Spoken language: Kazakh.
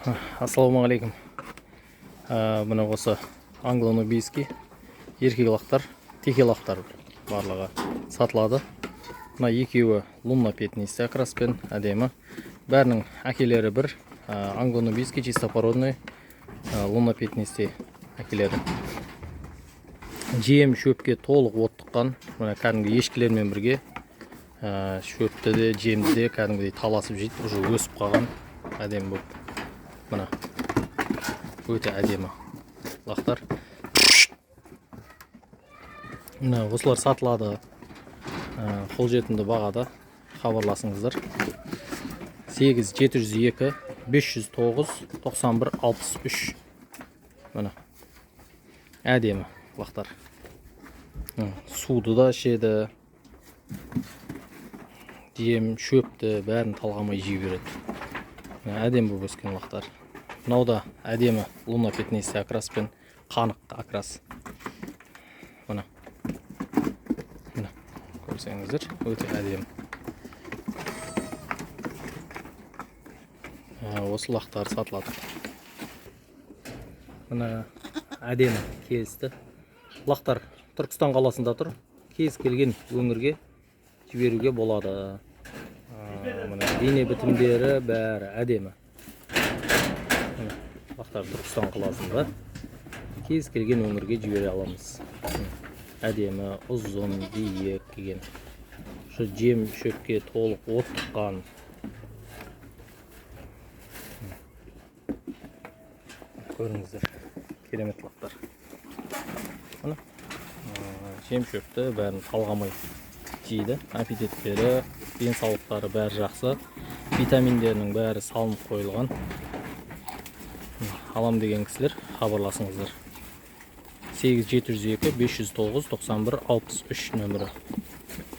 Ассалаумағалейкум. Міне, осы англо-нубийский еркек лақтар, теке лақтар барлығы сатылады. Мына екеуі лунно пятнистый окраспен, әдемі. Бәрінің әкелері бір, англо-нубийский чистопородный, лунно пятнистый әкелері. Жем шөпке толық оттыққан. Мына кәдімгі ешкілермен бірге шөпті де, жемді де кәдімгідей таласып жейді, уже өсіп қалған әдемі болып. Мына өте әдемі лақтар. Мына осылар сатылады. Қолжетімді бағада, хабарласыңыздар. 8 702 509 91 63. Міне, әдемі лақтар. Суды да ішеді, жем шөпті бәрін талғамай жей береді. Міне, әдемі болып өскен лақтар. Мынау да әдемі лунно пятнистый окраспен, қанық окрас. Міне, міне, көрсеңіздер, өте әдемі. Осы лақтар сатылады. Міне, әдемі келісті лақтар. Түркістан қаласында тұр, кез келген өңірге жіберуге болады. Міне, дене бітімдері бәрі әдемі. Міне, лақтар Түркістан қаласында, кез келген өңірге жібере аламыз. Міне, әдемі, ұзын, биік келген, шу жем шөпке толық оттыққан. Көріңіздер, керемет лақтар. Міне, жем шөпті бәрін талғамай жейді. Аппетиттері, денсаулықтары бәрі жақсы, витаминдерінің бәрі салынып қойылған. Алам деген кісілер хабарласыңыздар. 8 702 509 91 63 нөмірі.